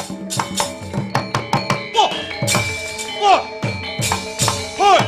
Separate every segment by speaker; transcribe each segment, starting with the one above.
Speaker 1: Wah. Wah. Hoi.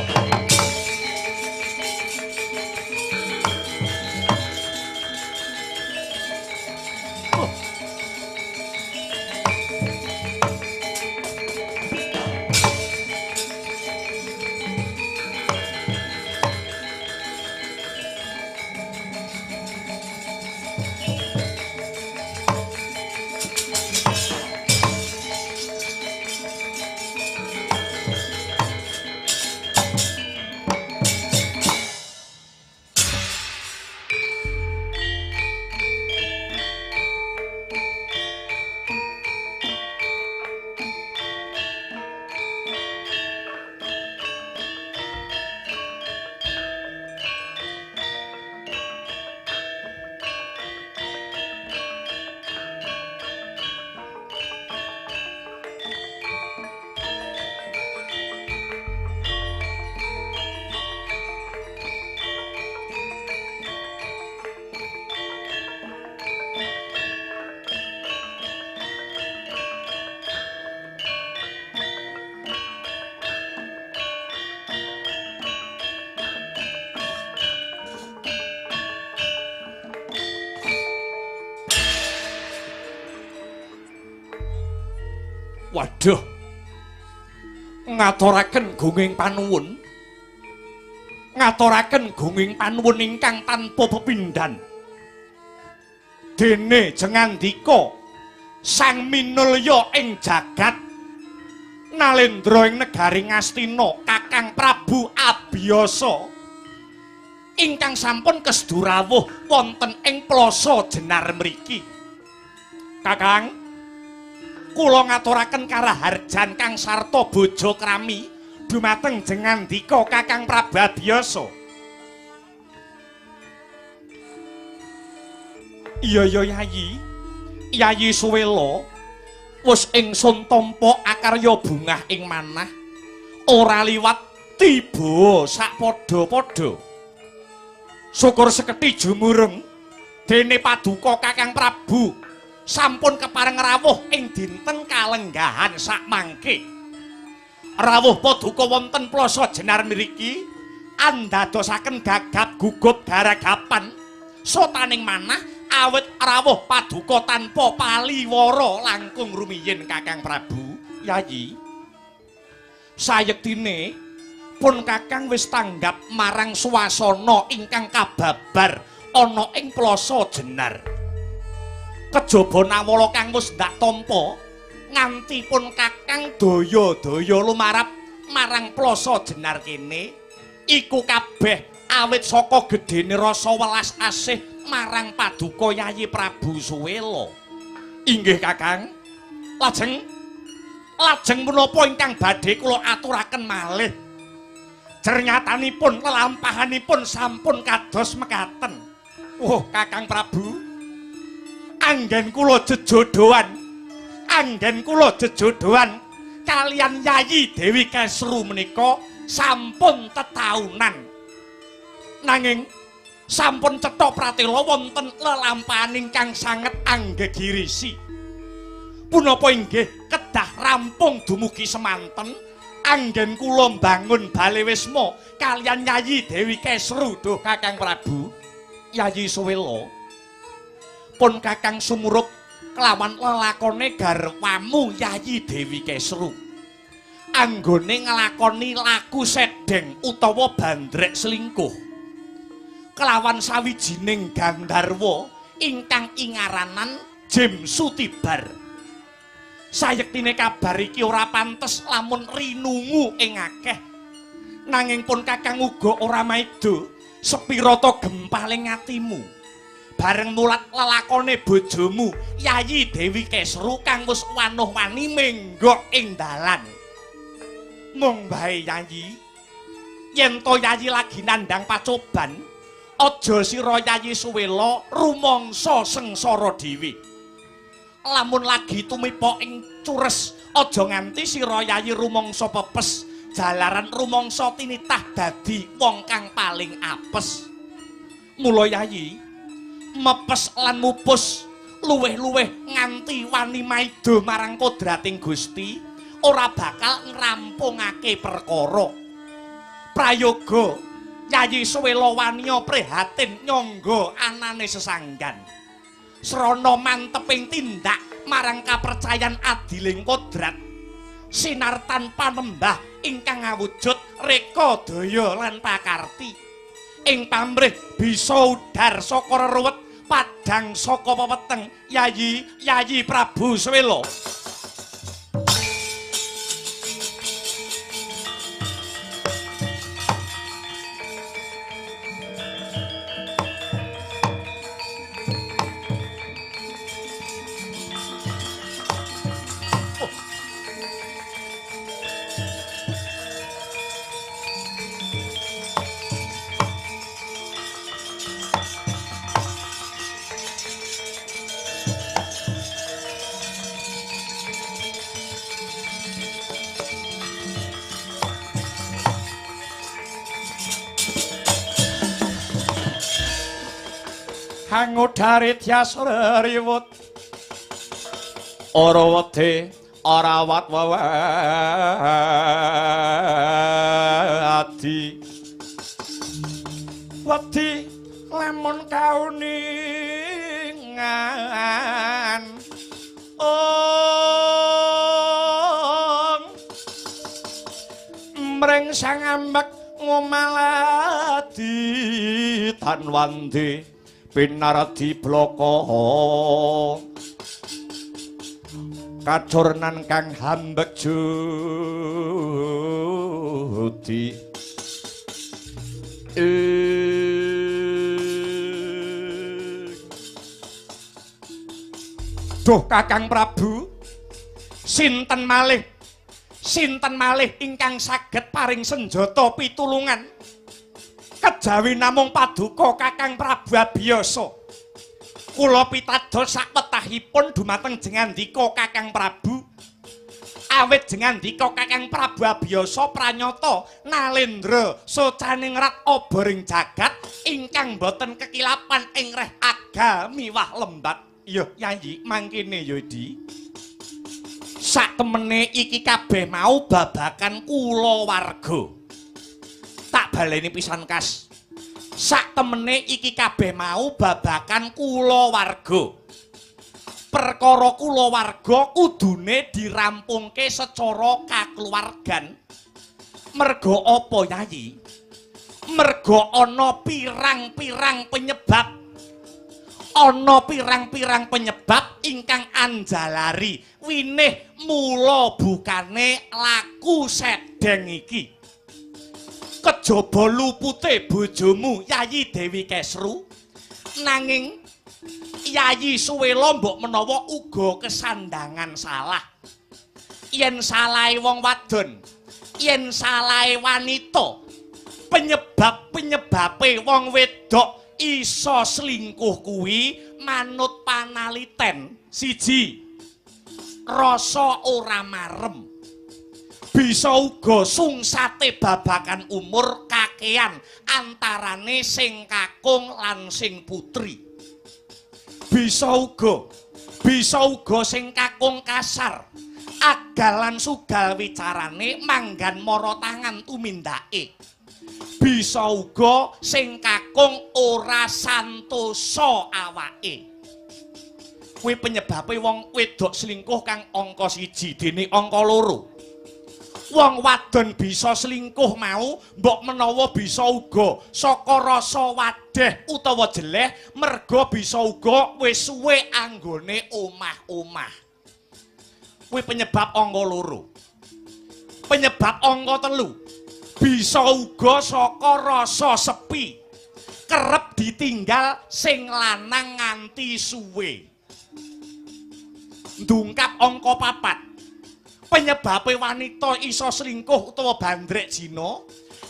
Speaker 1: Waduh, ngaturaken gunging panuwun, ngaturaken gunging panuwun ingkang tanpa pepindhan. Dene jengandika sang minulya ing jagat nalendra ing negari Ngastina Kakang Prabu Abiyasa ingkang sampun kesdu rawuh wonten ing Plaza Jenar mriki. Kakang, kula ngaturaken karaharjan kang sarta bojo krami dumateng jengandika Kakang Prabu Abiyasa. Iya ya Yayi, Yayi Suwela wis ingsun tampa akarya bungah ing manah ora liwat tiba sak padha-padha. Syukur seketi jumureng dene paduka Kakang Prabu sampun kepareng rawuh ing dinten kalenggahan sakmangke. Rawuh paduka wonten Plaza Jenar mriki andadosaken gagap gugup garagapan sotaning manah awit rawuh paduka tanpa paliwara langkung rumiyin Kakang Prabu. Yayi, sayektine pun Kakang wis tanggap marang swasana ingkang kababar ana ing Plaza Jenar. Kejaba nawala kang wis ndak tampa nganti pun Kakang daya-daya lumarap marang Plaza Jenar kene iku kabeh awit saka gedene rasa welas asih marang paduka Yayi Prabu Suwela. Inggih Kakang, lajeng lajeng menapa ingkang badhe kula aturaken malih? Jernyatanipun lelampahanipun sampun kados mekaten. Oh Kakang Prabu, anggen kula jejodohan, anggen kula jejodohan kalian Yayi Dewi Kesru menika sampun tetaunan. Nanging sampun cetha pratela wonten lelampahan ingkang sanget anggegirisi. Punapa inggih kedah rampung dumugi semanten anggen kula mbangun bale wisma kalian Yayi Dewi Kesru. Duh Kakang Prabu, Yayi Suwela, pun Kakang sumurup kelawan lelakone garwamu Yayi Dewi Kesru anggone nglakoni laku sedeng utawa bandrek selingkuh kelawan sawijining gandharwa ingkang ingaranan Jim Sutibar. Sayektine kabar iki ora pantes lamun rinungu ing akeh. Nanging pun Kakang uga ora maida sepirata gempaling atimu bareng mulat lelakone bojomu Yayi Dewi Kesru kang wis wanuh-wani menggok ing dalan. Mung bae Yayi, yen to Yayi lagi nandhang pacoban, aja sira Yayi Suwela rumangsa sengsara dhewe. Lamun lagi tumipa ing cures, aja nganti sira Yayi rumangsa pepes, jalaran rumangsa tinitah dadi wong kang paling apes. Mula Yayi, mepes lan mupus Luwih-luwih nganti wani maida marang kodrating Gusti, ora bakal ngrampungake perkara. Prayoga Yayi Suwela waniya prihatin nyangga anane sesanggan. Srana manteping tindak marang kapercayan adiling kodrat. Sinartan panembah ingkang awujud reka daya lan pakarti. Ing pamrih bisa udar saka reruwet padhang saka pepeteng Yayi Yayi Prabu Suwela. Hangudare tyas riwut ora wedi ora wat wewadi wedi lamun kauningan ong mring sang ambek ngomaladi tan wandi pinardi bloko kacurnan kang hambek judi. Duh Kakang Prabu, sinten malih ingkang saged paring senjata pitulungan kejawi namung paduka Kakang Prabu Abiyasa. Kula pitados sakwetahipun dumateng jengandika Kakang Prabu. Awit jengandika Kakang Prabu Abiyasa pranyata nalendra socaning rat obor ing jagat ingkang boten kekilapan ing reh aga miwah lembat. Yo Yayi mangkene yo Di. Saktemene iki kabeh mau babakan kulawarga. Tak baleni pisan kas. Saktemene iki kabeh mau babakan kulawarga. Perkara kulawarga kudune dirampungke secara kakluwargan. Merga apa Yayi? Merga ana pirang-pirang penyebab. Ana pirang-pirang penyebab ingkang anjalari winih mula bukane laku sedeng iki. Kejaba lupute bojomu Yayi Dewi Kesru, nanging Yayi Suwela mbok menawa uga kesandangan salah. Yen salahe wong wadon, yen salahe wanita, penyebab-penyebabe wong wedok iso selingkuh kuwi manut panaliten. Siji, rasa ora marem. Bisa uga sungsate babakan umur kakean antarane sing kakung lan sing putri. Bisa uga sing kakung kasar, agal lan sugal wicarane manggan mara tangan tumindake. Bisa uga sing kakung ora santosa awake. Kuwi penyebabe wong wedok selingkuh kang angka 1 dene angka 2. Wong wadon bisa selingkuh mau mbok menawa bisa uga saka rasa wadeh utawa jeleh, merga bisa uga wis suwe anggone omah-omah. Kuwi penyebab angka 2. Penyebab angka 3, bisa uga saka rasa sepi, kerep ditinggal sing lanang nganti suwe. Ndungkap angka 4. Penyebabe wanita iso selingkuh utawa bandrek jina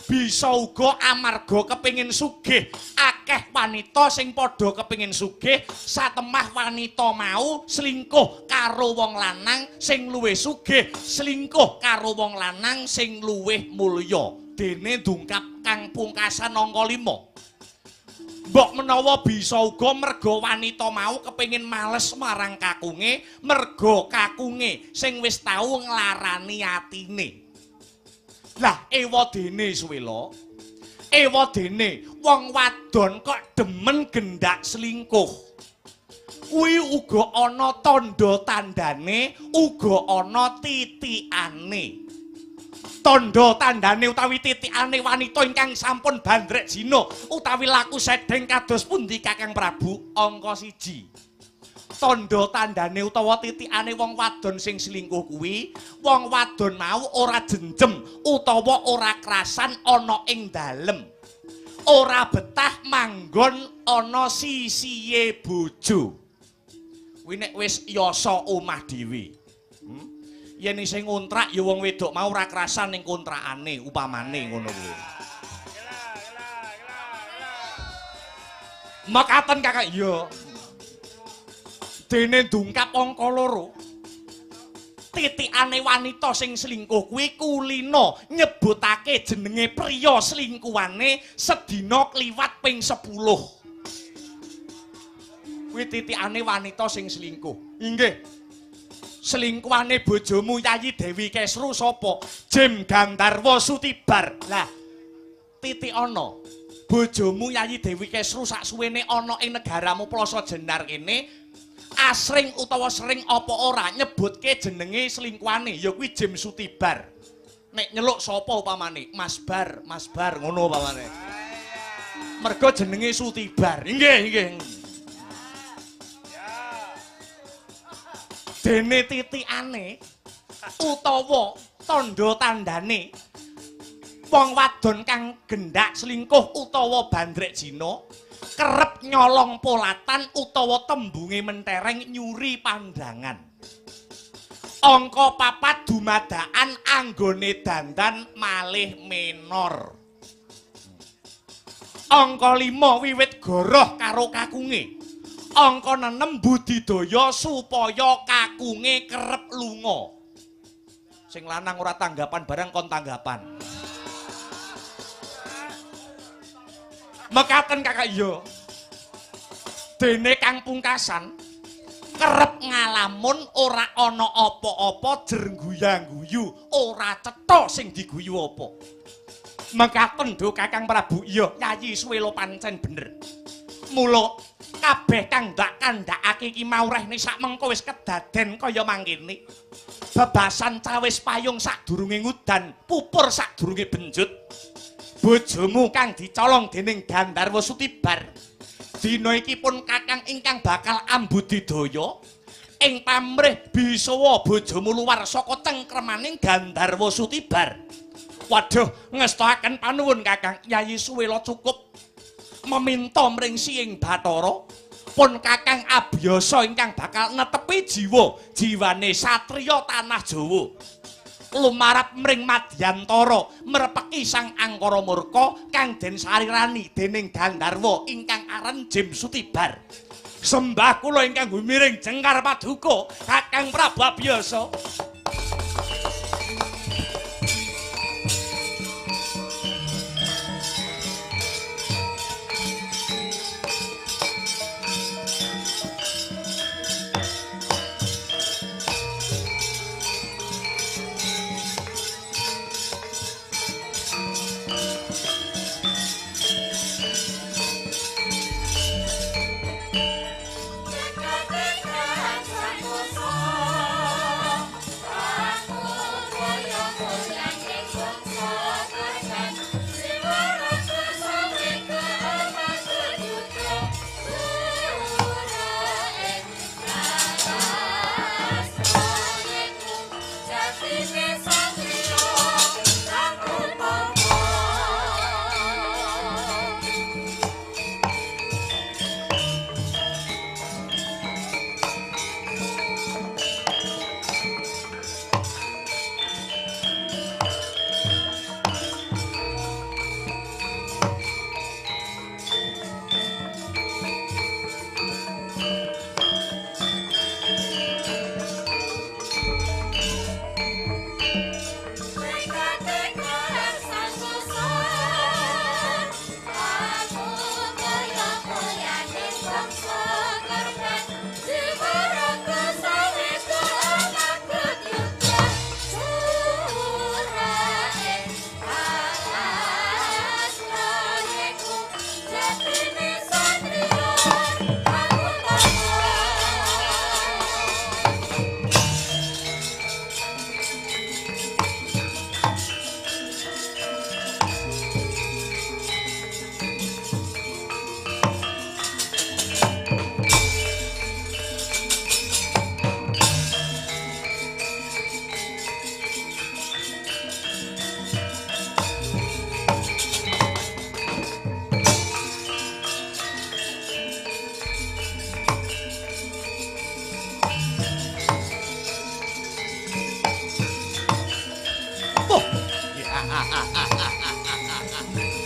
Speaker 1: bisa uga amarga kepengin sugih. Akeh wanita sing padha kepengin sugih, satemah wanita mau selingkuh karo wong lanang sing luwih sugih, selingkuh karo wong lanang sing luwih mulya. Dene ndungkap kang pungkasan angka 5. Mbok menawa bisa uga merga wanita mau kepengin males marang kakunge, merga kakunge sing wis tau nglarani atine. Lah ewadene Suwela, ewadene wong wadon kok demen gendak selingkuh. Kuwi uga ana tandha tandane, uga ana titikane. Tandha tandane utawi titikane wanita ingkang sampun bandrek jina utawi laku sedeng kados pundi Kakang Prabu? Angka 1. Tandha tandane utawa titikane wong wadon sing selingkuh kuwi, wong wadon mau ora jenjem utawa ora krasan ana ing dalem. Ora betah manggon ana sisihe bojo. Kuwi nek wis yasa omah dhewe. Yen isih ngontrak ya wong wedok mau ora krasan ning kontrakane upamane ngono kuwi. Mekaten Kakak ya. Dene ndungkap angka 2. Titikane wanita sing selingkuh kuwi kulina nyebutake jenenge priya selingkuhane sedina kliwat ping 10. Kuwi titikane wanita sing selingkuh. Inggih. Selingkuhane bojomu Yayi Dewi Kesru sapa? Jim Gandharwa Sutibar. Lah, titik ana. Bojomu Yayi Dewi Kesru saksuwene ana ing negaramu Plaza Jenar kene asring utawa sering apa ora nyebutke jenenge selingkuhane ya kuwi Jim Sutibar. Nek nyeluk sapa upamane? Mas Bar, Mas Bar ngono upamane. Mergo jenenge Sutibar. Inggih, inggih. Dene titikane utawa tandha tandane wong wadon kang gendak selingkuh utawa bandrek jina kerep nyolong polatan utawa tembunge mentereng nyuri pandangan. Angka 4 dumadakan anggone dandan malih menor. Angka 5 wiwit goroh karo kakunge. Angka 6 budidaya supaya kakunge kerep lunga. Sing lanang ora tanggapan barang kon tanggapan. Mekaten Kakak iya. Dene kang pungkasan kerep ngalamun ora ana apa-apa jer guyang-guyu, ora cetha sing diguyu apa. Mekaten do Kakang Prabu iya, Yayi Suwela pancen bener. Mula kabeh kang ndak kandhakake iki mau rehne sak mengko wis kedaden kaya mangkene. Bebasan cawis payung sadurunge ngudan, pupur sadurunge benjut. Bojomu kang dicolong dening Gandharwa Sutibar. Dina iki pun kakang ingkang bakal ambudidaya ing pamrih bisawa bojomu luwar saka cengkremaning Gandharwa Sutibar. Waduh, ngestoaken panuwun Kakang. Yayi Suwela cukup meminta mring Siing Bathara pun kakang abiyasa ingkang bakal netepi jiwa jiwane satriya tanah Jawa lumarap mring Madyantara merepeki Sang Angkara Murka kang den sarirani dening Gandharwa ingkang aran Jim Sutibar. Sembah kula ingkang gumiring jengkar paduka Kakang Prabu Abiyasa.
Speaker 2: Tekad-tekad santosa.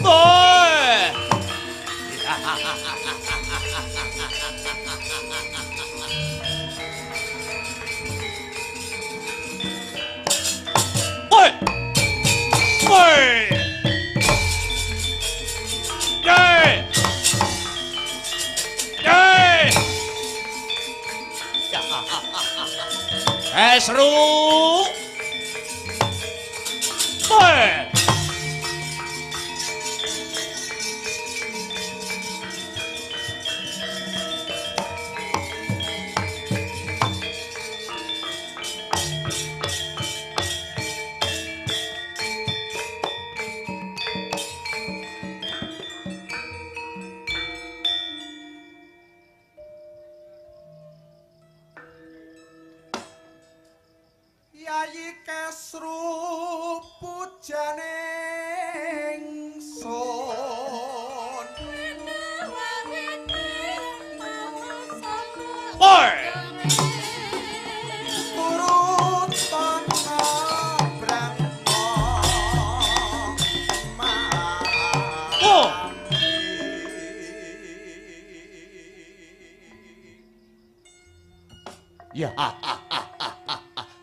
Speaker 1: Woi. Woi. Woi. Ye. Ye. Seru. Woi.
Speaker 2: Yayi Kesru pujane ingsun.
Speaker 1: Woi.
Speaker 2: Turut tanpa brahma.
Speaker 1: Oh. Ya.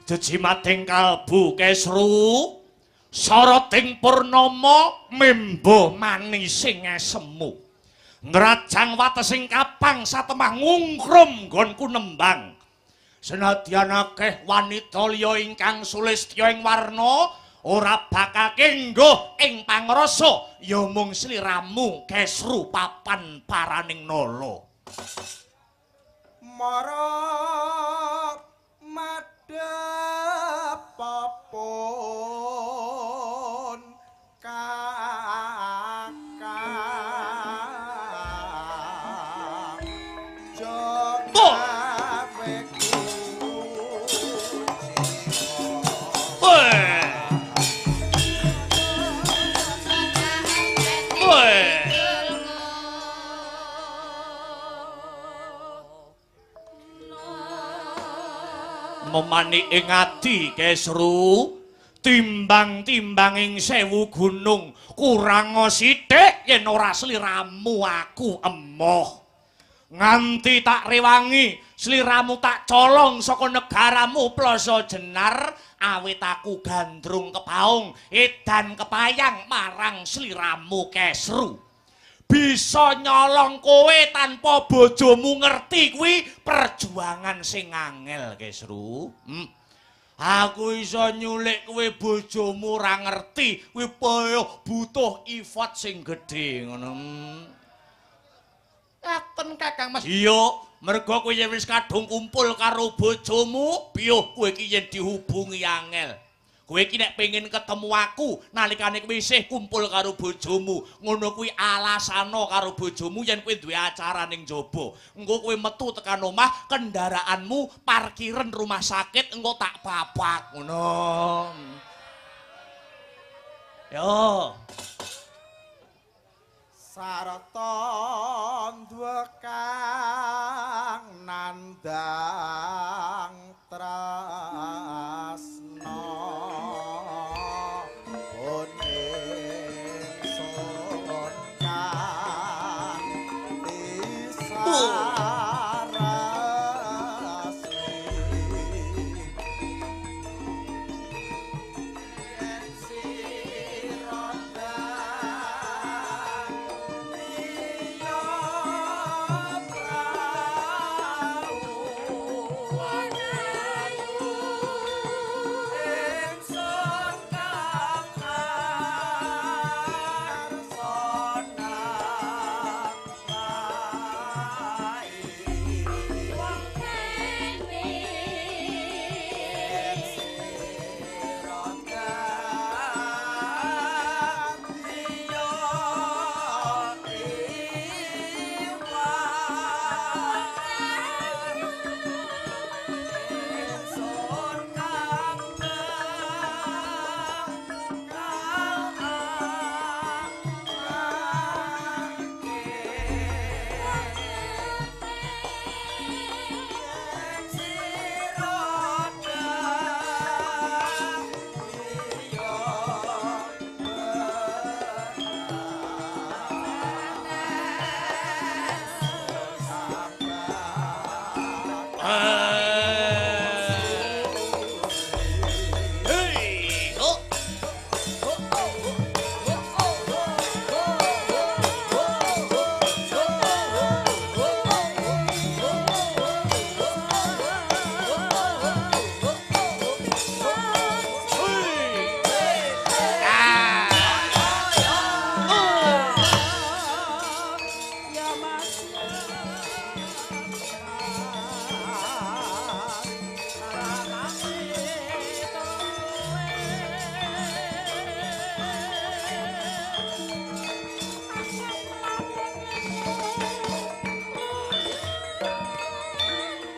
Speaker 1: Jejimating kalbu Kesru, soroting purnama membo manising esemu. Ngrajang watesing kapang satemah ngungkrum nggonku nembang. Senadyan akeh wanita liya ingkang sulistya ing warna ora bakal kenggo ing pangrasa ya mung sliramu Kesru papan paraning nala.
Speaker 2: Mara madhep papun kakang jogawe
Speaker 1: Woi. Woi. Memani ing ati Kesru, timbang-timbang ing sewu gunung kurang sithik yen ora sliramu aku emoh. Nganti tak rewangi sliramu tak colong saka negaramu Plaza Jenar, awit aku gandrung kepaung edan kepayang marang sliramu Kesru. Bisa nyolong kowe tanpa bojomu ngerti kuwi perjuangan sing angel Kesru. Aku iso nyulik kowe bojomu ora ngerti kuwi butuh effort sing gedhe ngono. Katen Kakang Mas. Iya, mergo kowe yen wis kadung kumpul karo bojomu, biyuh kowe iki yen dihubungi angel. Kowe iki nek pengen ketemu aku nalikane kowe isih kumpul karo bojomu, ngono kuwi alasana karo bojomu yen kowe duwe acara ning jaba. Engko kowe metu tekan omah, kendaraanmu parkiran rumah sakit, engko tak papak ngono. Yo.
Speaker 2: Sarta duwe kang nandang tresna boning sun kang disarasmi yen sira dadi prau.
Speaker 1: Hei, oh.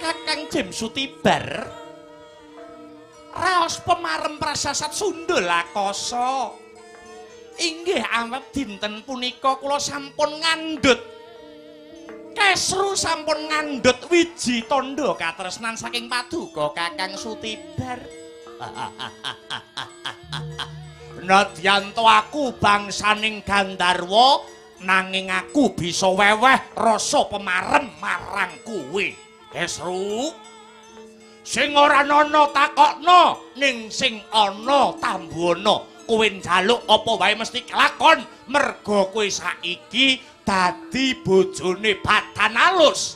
Speaker 1: Kakang Jem Sutibar raos pemarem prasasat sundul akasa. Inggih awet dinten punika kula sampun ngandhut Kesru sampun ngandhut wiji tandha katresnan saking paduka Kakang Sutibar. Nadyan to aku bangsaning Gandharwa nanging aku bisa weweh rasa pemarem marang kowe. Kesru, sing ora ana takokno, ning sing ana tambuhana. Kowe njaluk apa wae mesti kelakon, merga kowe saiki dadi bojone Badan Alus.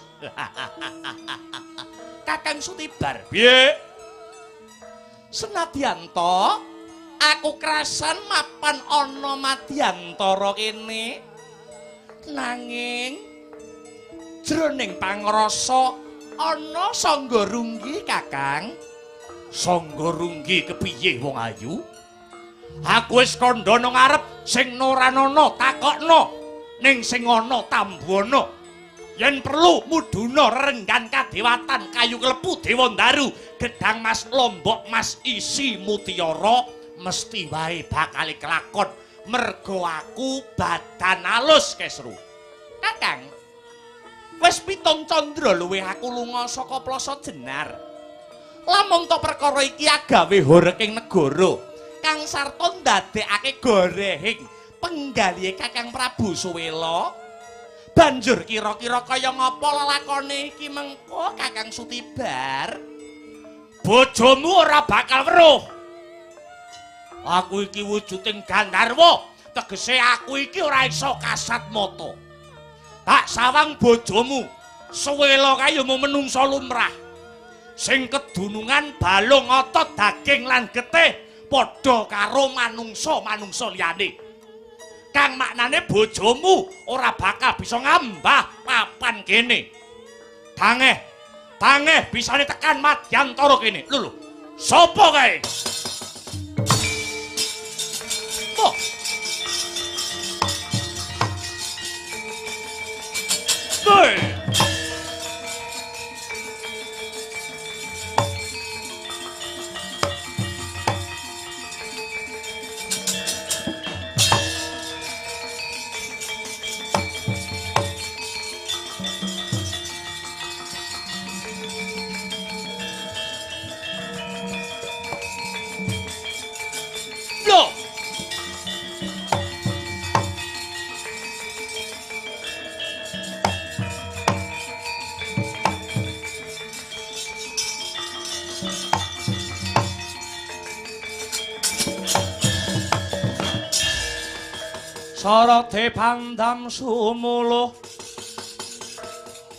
Speaker 1: Kakang Sutibar, piye? Senadyan to aku krasan mapan ana madyantara kene, nanging jroning pangrasa ana sangga runggi, Kakang. Sangga runggi kepiye wong ayu? Aku wis kandha nang ngarep, sing ora ana takokno, ning sing ana tambuhana. Yen perlu mudhuna rerenggan kadewatan kayu klepu Dewandaru, gedang mas lombok mas isi mutiara mesti wae bakal kelakon merga aku Badan Alus. Kesru, Kakang, wis 7 candra luwih aku lunga saka Plasa Jenar. Lamun to perkara iki agawe horeking negara, kang sarta ndadekake gorehing penggalihe Kakang Prabu Suwela. Banjur kira-kira kaya ngapa lelakone iki mengko Kakang Sutibar? Bojomu ora bakal weruh. Aku iki wujuding Gandharwa, tegese aku iki ora iso kasat mata. Tak sawang bojomu Suwela kae ya mung menungsa lumrah. Sing kedunungan balung otot daging lan getih padha karo manungsa-manungsa liyane. Kang maknane bojomu ora bakal bisa ngambah papan kene. Tangeh, tangeh bisane tekan madyantara kene. Lho lho, sapa kae? Oh. Hei. Loh. Sarate pandam sumuluh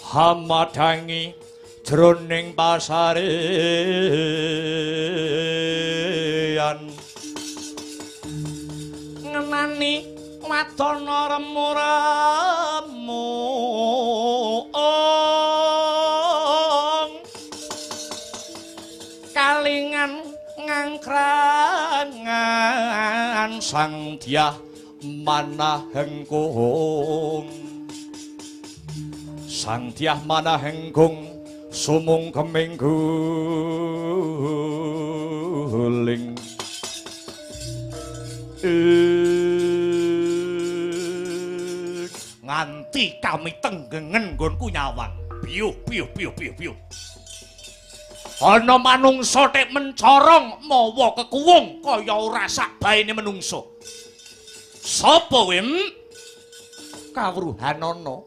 Speaker 1: hamadangi jroning pasarean ngenani wadana remu-remu kalingan ngangkrangan sang dyah manah hengkung, sang dyah manah hengkung sumung kemingguling. Nganti kami tenggengen nggonku nyawang. Biyuh biyuh biyuh biyuh biyuh. Ana manungsa tek mencorong mawa kekuwung kaya ora sak baene menungsa. Sapa kowe? Kawruhanana.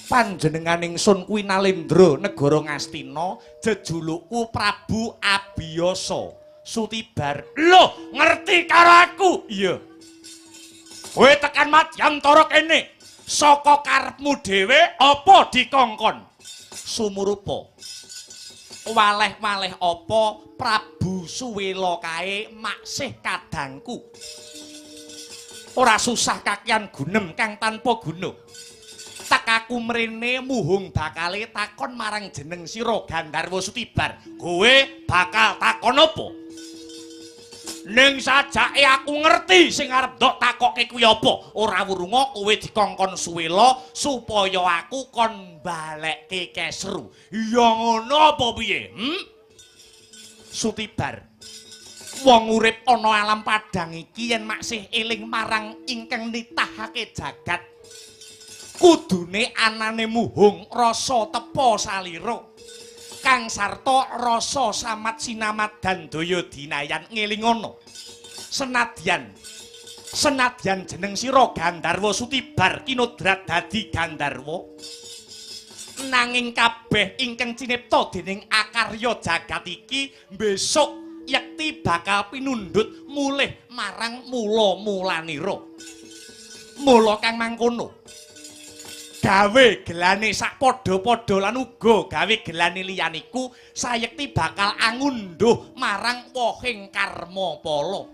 Speaker 1: Panjenengan ingsun kuwi Nalendra negara Ngastina, jejulukku Prabu Abiyasa Sutibar. Lho, ngerti karo aku? Iya. Kowe tekan Madyantara kene saka karepmu dhewe apa dikongkon? Sumurupa. Waleh-waleh apa Prabu Suwela kae maksih kadangku. Ora susah kakean gunem kang tanpa guna. Tekaku mrene muhung bakale takon marang jeneng sira Gandharwa Sutibar. Kowe bakal takon apa? Ning sajake aku ngerti sing arep ndok takokke kuwi apa. Ora wurunga kowe dikongkon Suwela supaya aku kon balekke Kesru. Ya ngono apa piye? Sutibar. Wong urip ana alam padhang iki yen maksih eling marang ingkang nitahake jagat. Kudune anane muhung rasa tepa salira. Kang sarta rasa samat sinamat dan daya dinayan ngelingono. Senadyan jeneng sira Gandharwa Sutibar kinodrat dadi Gandharwa, nanging kabeh ingkang cinipta dening akarya jagat iki besok yekti bakal pinundhut mulih marang mula-mulanira. Mula kang mangkono gawe gelane sak padha-padha lan uga gawe gelane liyaniku sayekti bakal angunduh marang wohing karma pala.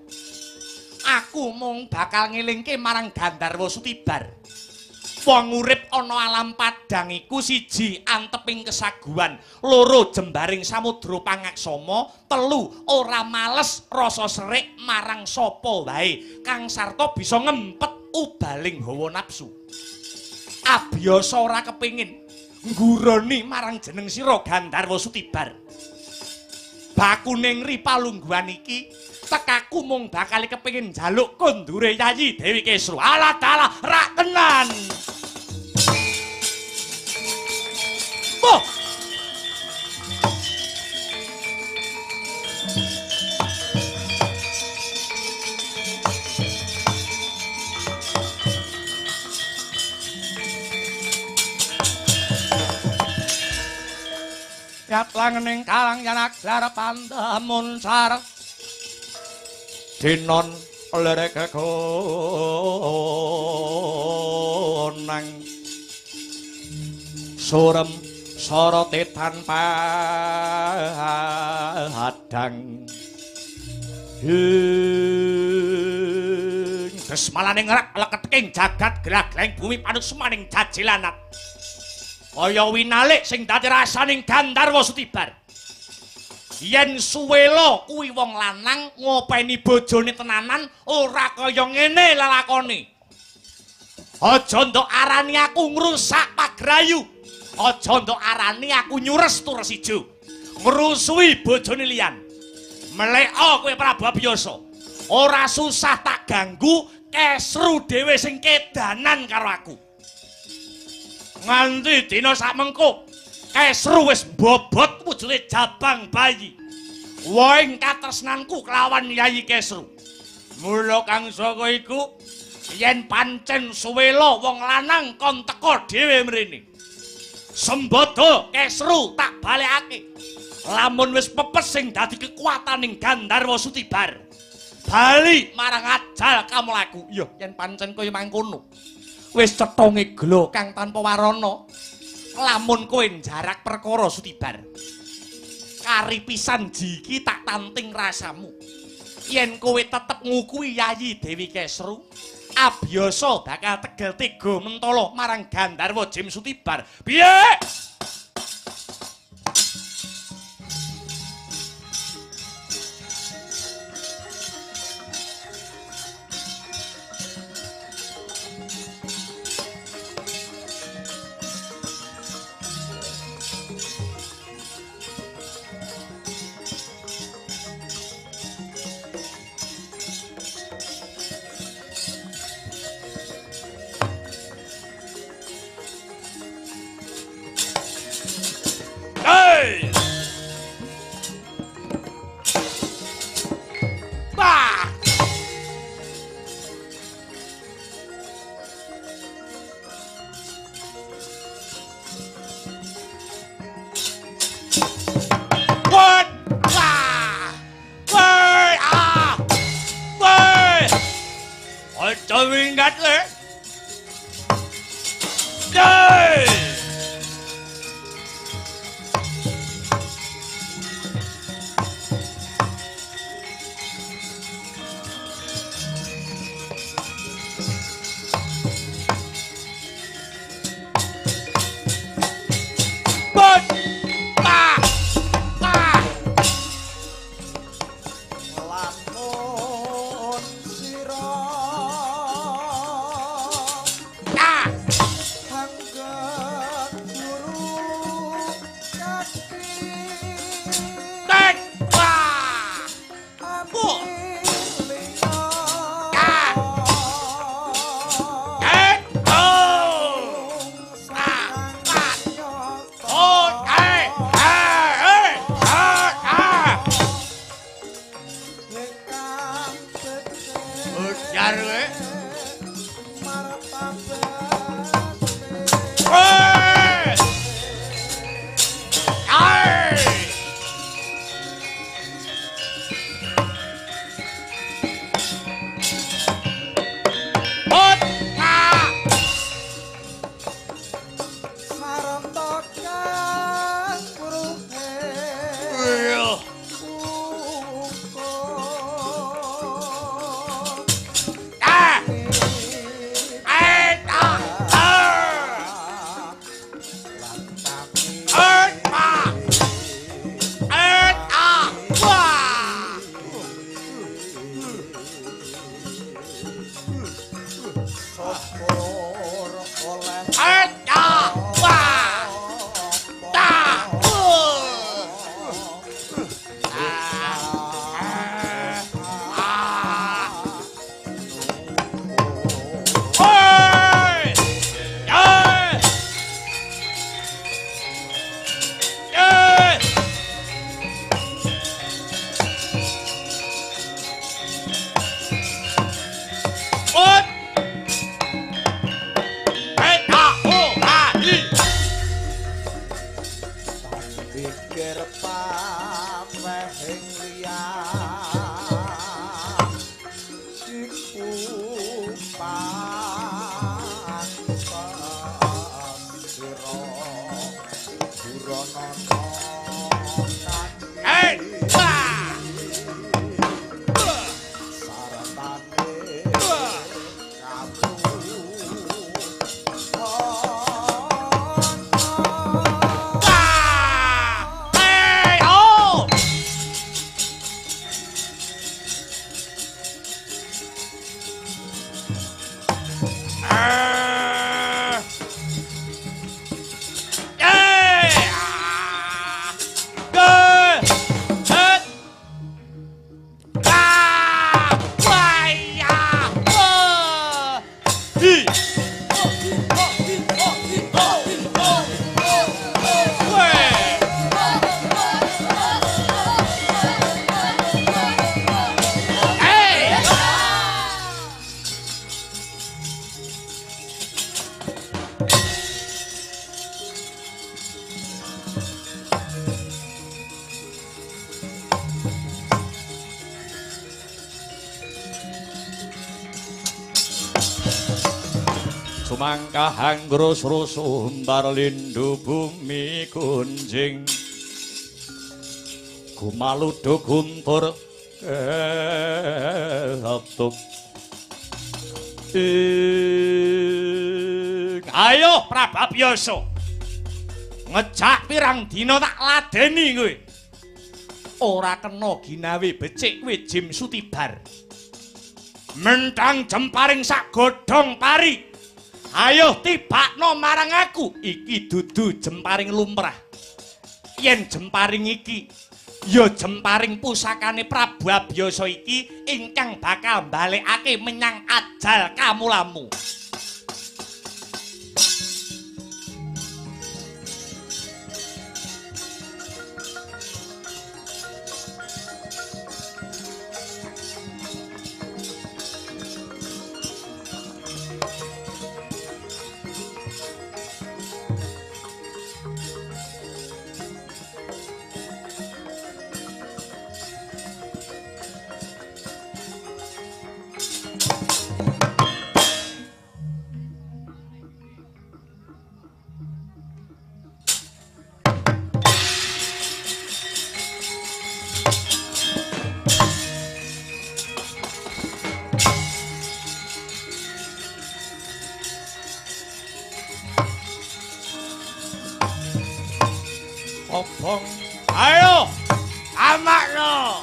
Speaker 1: Aku mung bakal ngelingke marang Gandharwa Sutibar. Wong urip ana alam padhang iku siji anteping kesaguhan, loro jembaring samudra pangaksama, telu ora males rasa serik marang sapa wae kang sarta bisa ngempet ubaling hawa nafsu. Abiyasa ora kepingin ngguroni marang jeneng sira Gandharwa Sutibar. Bakune ngri palungguhan iki tekaku mung bakal kepingin njaluk kondure Yayi Dewi Kesru. Alah dalah rak tenan. Boh. Yatlang ning kalang yanak lar pandemun sar dinon lerek konang surem sorote tanpa hadang ing desmalane ngerak leketing jagat glagleng bumi panusmaning jajilanat kaya winalik sing dadi rasaning Gandharwa Sutibar. Yen Suwela kuwi wong lanang ngopeni bojone tenanan ora kaya ngene lelakone. Aja ndok arani aku ngrusak pagrayu. Aja ndok arani aku nyures tures ijo. Ngrusuhi bojone liyan. Meleka kowe Prabu Abiyasa. Ora susah tak ganggu, Kesru dhewe sing kedanan karo aku. Nganti dina sakmengko Kesru wis mbobot wujude jabang bayi. Woing katresnanku kelawan Yayi Kesru. Mula kang saka iku yen pancen Suwela wong lanang kon teka dhewe mrene. Sembada Kesru tak balekake. Lamun wis pepes sing dadi kekuataning Gandharwa Sutibar. Bali marang ajal kamlaku. Ya yen pancen kaya mangkono. Wis cetha ngegla kang tanpa warana. Lamun kowe njarak perkara Sutibar, kari pisan jiki tak tanting rasamu. Yen kowe tetep ngukui Yayi Dewi Kesru, Abiyasa bakal tegel tega mentala marang Gandharwa Jim Sutibar. Piye?
Speaker 2: Pamehing liyan iku pantes sira burono sartane kamu.
Speaker 1: Sumangkah grus-rusumbar lindu bumi kunjing gumaludu guntur ketuk. Ayo Prababyasa, ngejak pirang dina tak ladeni kowe. Ora kena ginawe becik kowe Jim Sutibar. Mentang jemparing sak godhong pari. Ayo tibakno marang aku. Iki dudu jemparing lumrah. Yen jemparing iki ya jemparing pusakane Prabu Abyasa iki ingkang bakal mbalekake menyang ajal kamulamu. Obong, ayo amakno.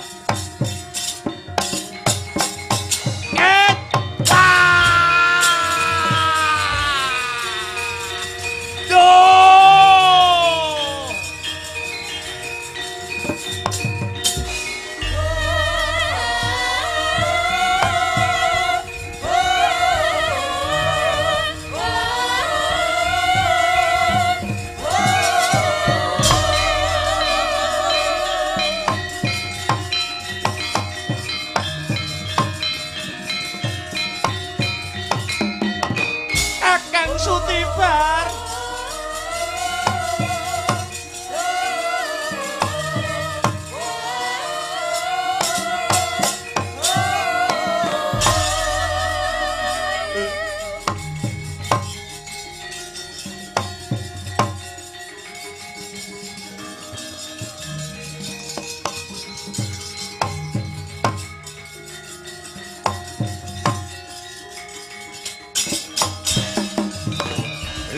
Speaker 1: Eta. Do. Sutibar.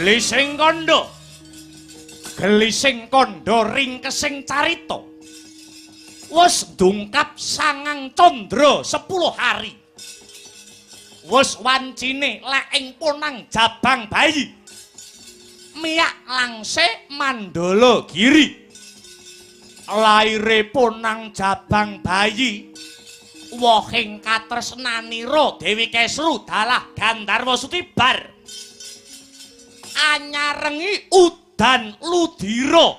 Speaker 1: Gelising kandha, gelising kandha ringkesing carita wis ndungkap sangang candra 10 hari. Wis wancine lek ing punang jabang bayi miyak langse mandala giri. Laire punang jabang bayi wohing katresnanira Dewi Kesru dalah Gandharwa Sutibar anyarengi udan ludira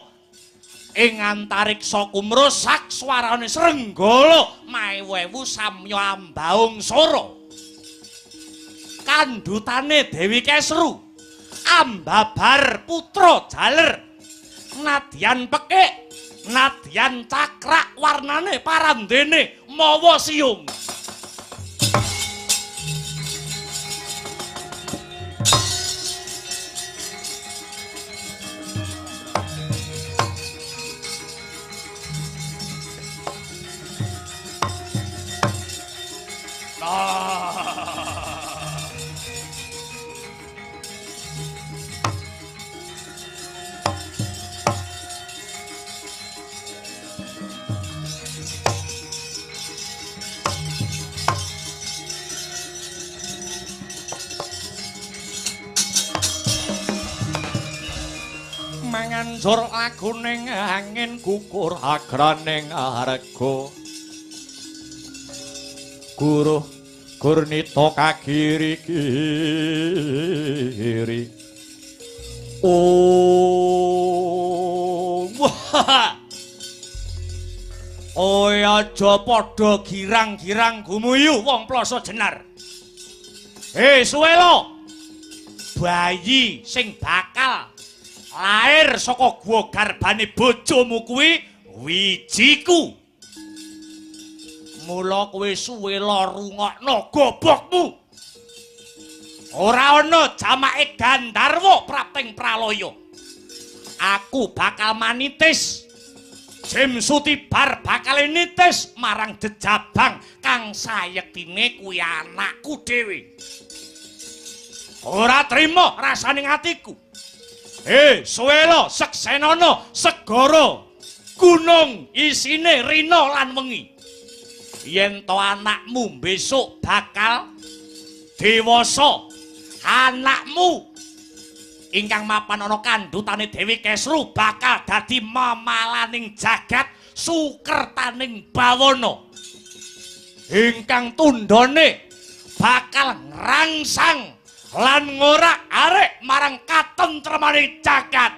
Speaker 1: ing antariksa kumrusak swarane srenggala maewu-ewu samya ambaung sora. Kandhutane Dewi Kesru ambabar putra jaler nadyan pekik Nadyan cakrak warnane parandene mawa siung. Manganjur laguning angin gugur agraning arga. Guruh gurnita kagiri-giri. Oh, wah. Oe aja padha girang-girang gumuyu wong Ploso Jenar. Hei Suwelo, bayi sing bakal lair saka guwa garbane bojomu kuwi wijiku. Mula kowe Suwela rungokno gobokmu. Ora ana jamake Gandharwa prapting pralaya. Aku bakal manitis. Jim Sutibar bakal nitis marang jejabang kang sayektine kuwi anakku dhewe. Ora trima rasane atiku. Hei Suwela, seksenana segara gunung isine rina lan wengi. Yen to anakmu besok bakal dewasa, anakmu ingkang mapan ana kandhutane Dewi Kesru bakal dadi mamalaning jagat sukertaning bawana. Ingkang tundhone bakal ngrangsang lan ngorak-arik marang katentremaning jagat.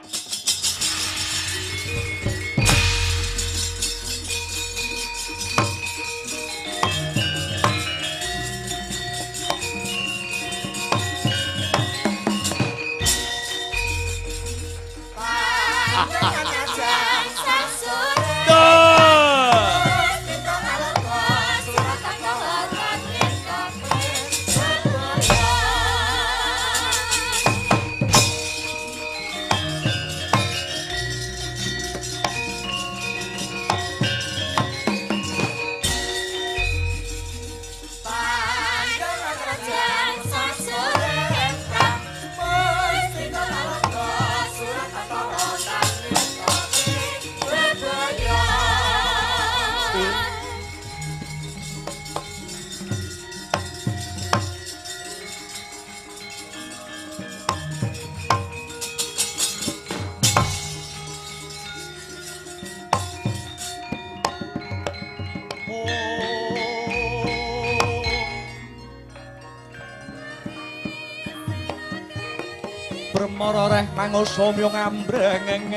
Speaker 1: Bremara reh mangoso myo ngambrengeng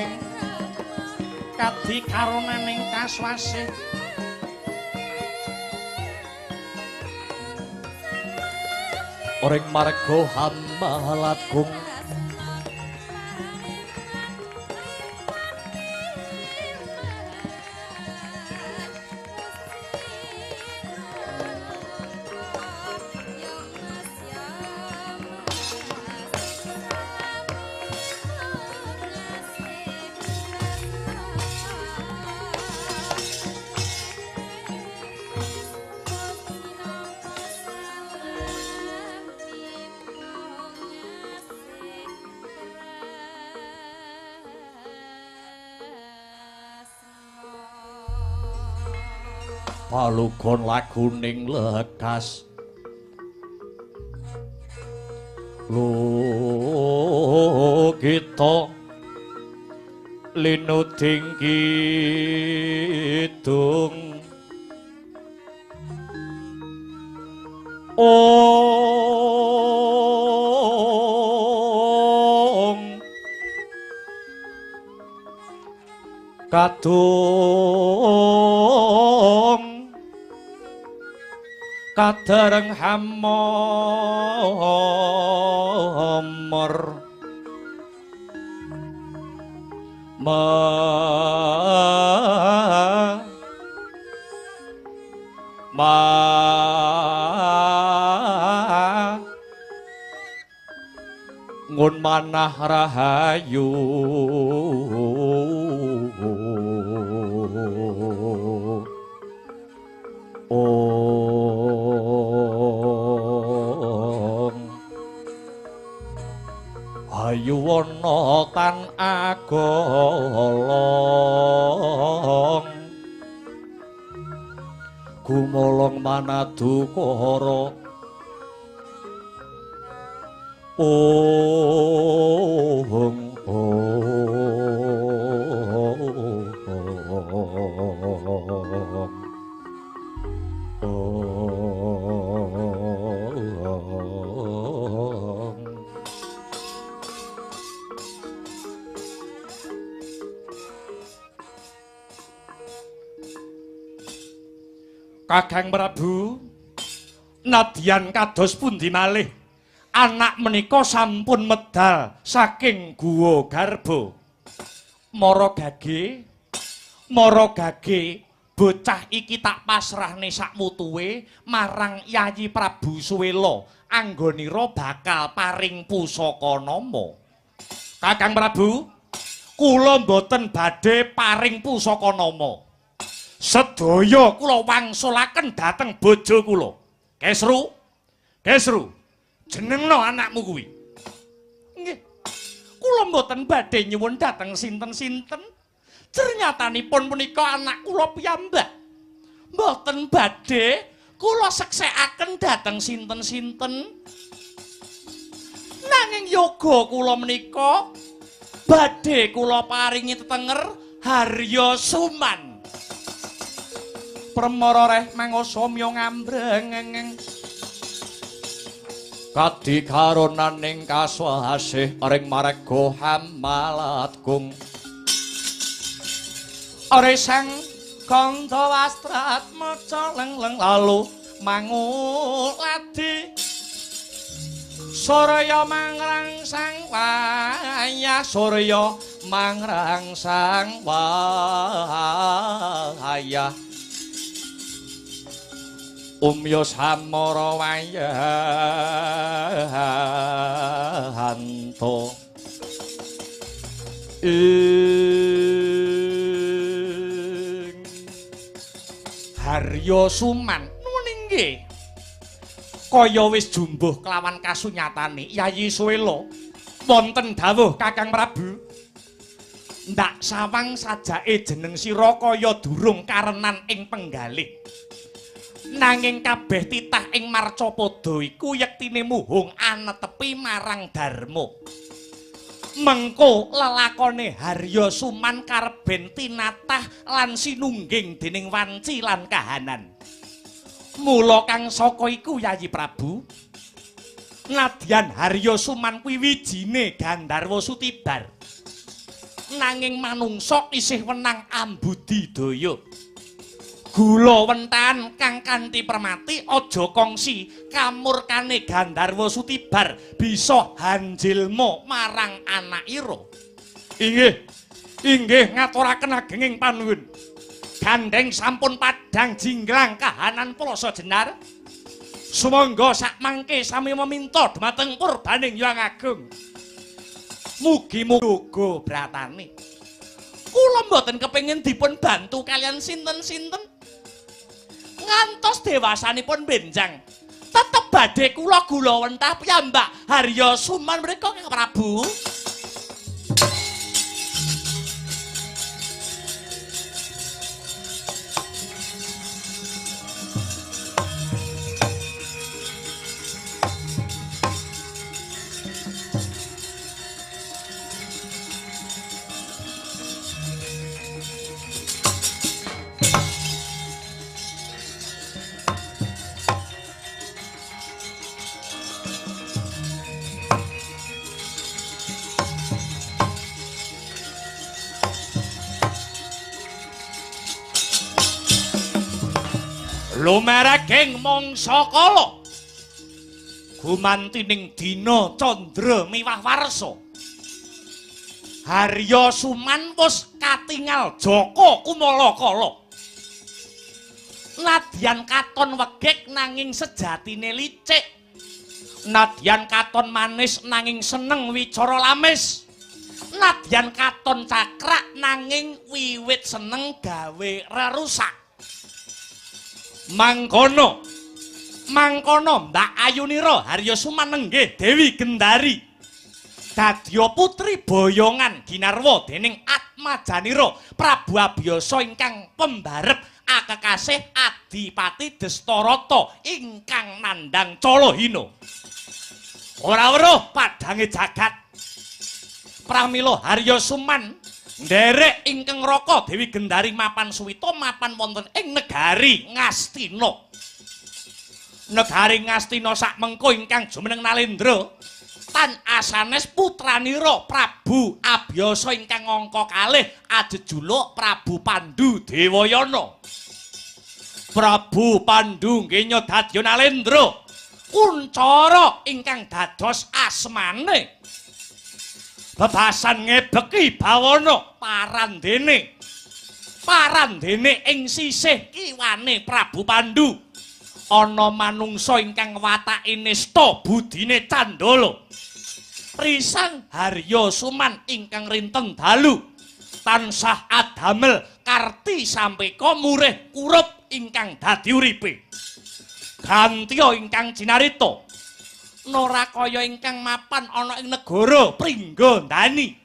Speaker 1: kadi karonaning kaswasih. Oring marga hamalatgung palugon laguning lekas lukita linuding kidung. Ong kadung kadareng hamor Ma Ma ngun manah rahayu Om Hayu wana tan agolong gumolong manadukara Ong ong Kakang Prabu, nadyan kados pundi malih anak menika sampun medal saking Guwa Garba. Mara gage, bocah iki tak pasrahne sakmutuwe marang Yayi Prabu Suwela anggonira bakal paring pusaka nama. Kakang Prabu, kula mboten badhe paring pusaka nama. Sedaya kula wangsulaken dhateng bojo kula. Kesru, Kesru, jenengno anakmu kuwi. Nggih. Kula mboten badhe nyuwun dhateng sinten-sinten. Ternyatanipun punika anak kula piyambak. Mboten badhe kula seksekaken dhateng sinten-sinten. Nanging yoga kula menika badhe kula paringi tetenger Harya Suman. Permara reh mangosomya ngambreng kadi karonaning kaswasih ring marga hamalatgung ore sang kandha wastratmaca leng-leng lalu manguladi surya mangrangsang wayah surya mangrangsang wayah umya samara wayanto ing Harya Suman. Nuwun inggih. Kaya wis jumbuh kelawan kasunyatane Yayi Suwela wonten dawuh Kakang Prabu. Ndak sawang sajake jeneng sira kaya durung karenan ing penggalih. Nanging kabeh titah ing marcapada iku yektine muhung anetepi marang dharma. Mengko lelakone Harya Suman kareben tinatah lan sinungging dening wanci lan kahanan. Mula kang saka iku Yayi Prabu, nadyan Harya Suman kuwi wijine Gandharwa Sutibar. Nanging manungsa isih wenang ambudidaya. Gula wentahan kang kanthi permati aja kongsi kamurkane Gandharwa Sutibar bisa hanjilma marang anakira. Inggih, inggih ngaturaken agenging panuwun. Gandeng sampun padhang jinglang kahanan Plasa Jenar. Sumangga sakmangke sami meminta dhumateng purbaning Hyang Agung. Mugi-muga bratane. Kula mboten kepengin dipun bantu kalian sinten-sinten. Ngantos dewasanipun benjang tetep badhe kula gula wentah piyambak Harya Suman mriku Kang Prabu. Lumereking mangsa kala gumantining dina candra miwah warsa. Harya Suman wis katingal Jaka Kumalakala. Nadyan katon wegek nanging sejatine licik. Nadyan katon manis nanging seneng wicara lamis. Nadyan katon cakrak nanging wiwit seneng gawe rerusak. Mangkono mangkono Mbak Ayunira Harya Suman nenggih Dewi Gendari dadya putri boyongan ginarwa dening Atmajanira Prabu Abiyasa ingkang pembarep akekasih Adipati Destarata ingkang nandhang Calahina. Ora weruh padhange jagat. Pramila Harya Suman nderek ingkang raka Dewi Gendari mapan suwita mapan wonten ing negari Ngastina. Negari Ngastina sakmengko ingkang jumeneng Nalendra tan asanes putranira Prabu Abiyasa ingkang angka kalih ajejuluk Prabu Pandu Dewayana. Prabu Pandu nggenya dadya Nalendra kuncara ingkang dados asmane. Bebasan ngebeki bawana parandene. Parandene ing sisih kiwane Prabu Pandu ana manungsa ingkang watake nista budine candala. Risang Harya Suman ingkang rinten dalu tansah adamel karti sampeka murih kurup ingkang dadi uripe. Gantiya ingkang cinarita Norakaya ingkang mapan ana ing negara Pringgondani.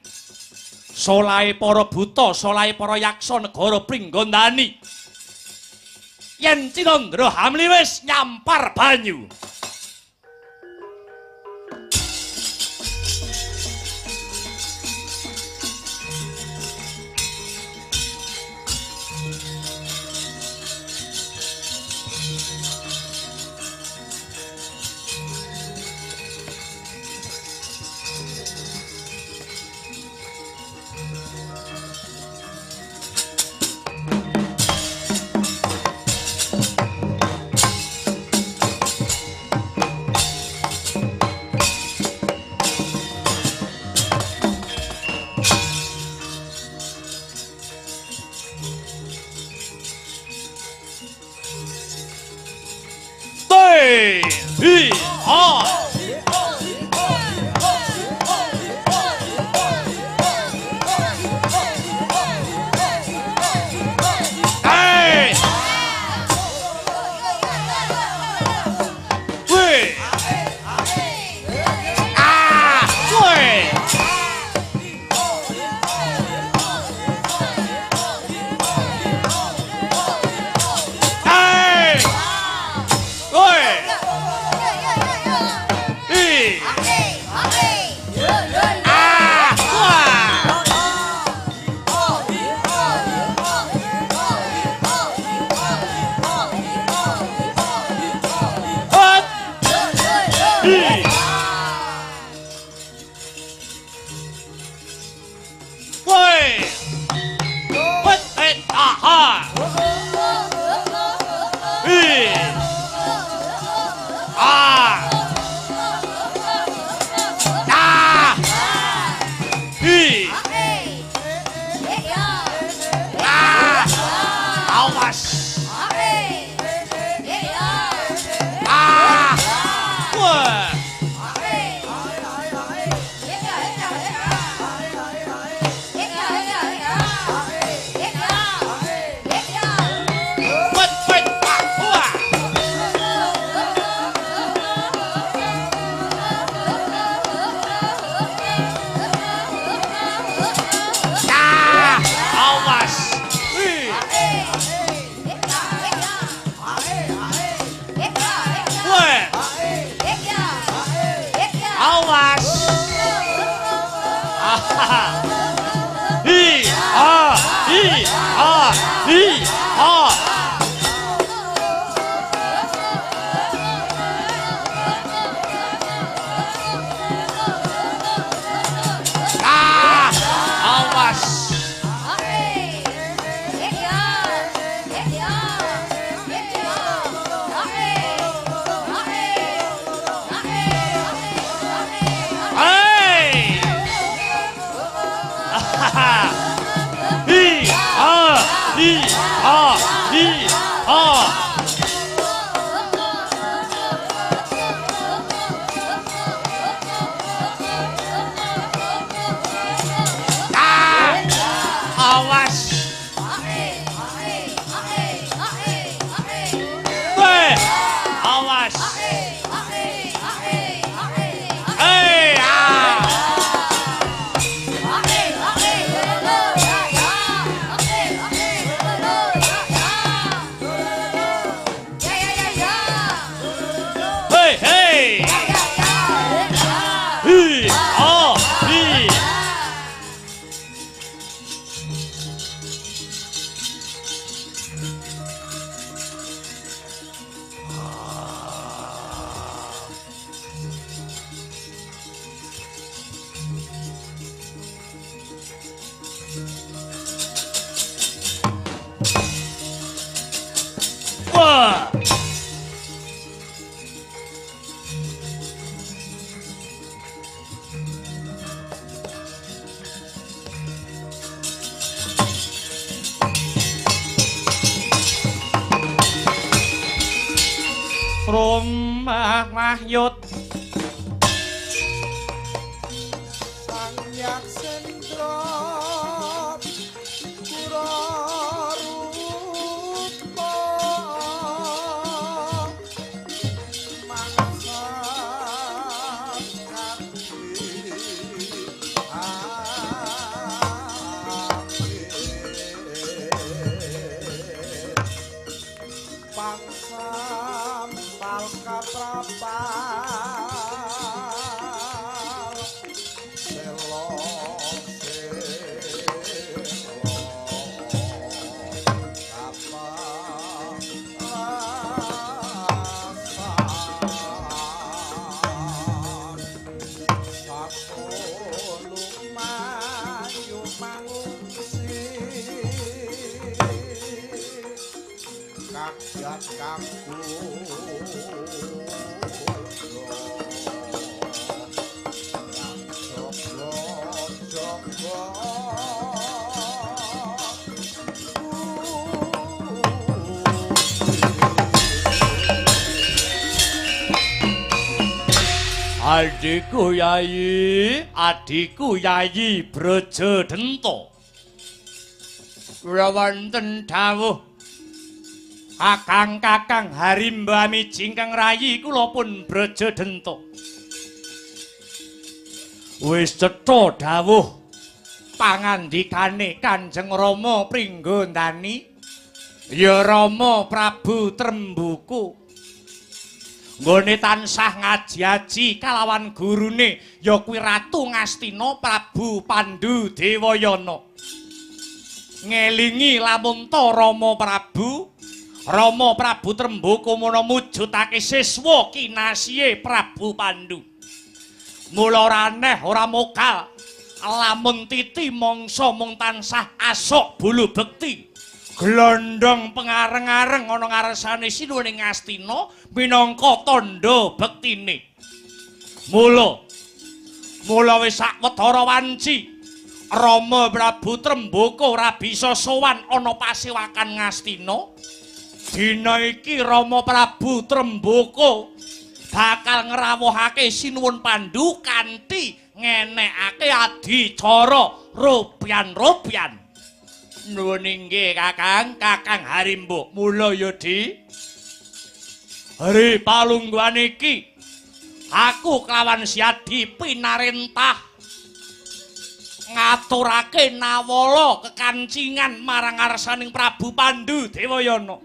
Speaker 1: Solahe para buta, solahe para yaksa negara Pringgondani. Yen Cinandra hamliwis nyampar banyu. Hi, ha. Ah, awas. Weh, awas. Eh, ah. Hey, hey. Hi, ha, hi. Wah. Rumah Wahyut
Speaker 2: Sang Yaksendra kura rupa mangsa kaki pangsampal kaprapal selo selo kaparasan sapo lumayu mangungsi kaget kanggo jaga
Speaker 1: Adhiku Yayi, adhiku Yayi Braja Denta. Kula wonten dawuh Kakang-kakang Harimba Amiji ingkang rayi kula pun Braja Denta. Wis cetha dawuh pangandikane Kanjeng Rama Pringgondani, ya Rama Prabu Trembuku. Nggone tansah ngaji-aji kalawan gurune ya kuwi Ratu Ngastina Prabu Pandu Dewayana. Ngelingi lamun ta Rama Prabu, Rama Prabu Trembuku mono mujudake siswa kinasihe Prabu Pandu. Mula ora aneh ora mokal lamun titi mangsa mung tansah asok bulu bekti. Glondong pengareng-areng ana ngarsane Sinuwun Ngastina minangka tandha bektine. Mula mula wis sawetara wanci Rama Prabu Trembuku ora bisa sowan ana pasewakan Ngastina. Dina iki Rama Prabu Trembuku bakal ngrawuhake Sinuwun Pandu kanthi ngenekake adicara ropian-ropian. Nuwun inggih Kakang, Kakang Harimba. Mula ya Di. Hari palungguhan iki aku kelawan Siadi pinarentah ngaturake nawala kekancingan marang ngarsaning Prabu Pandu Dewayana.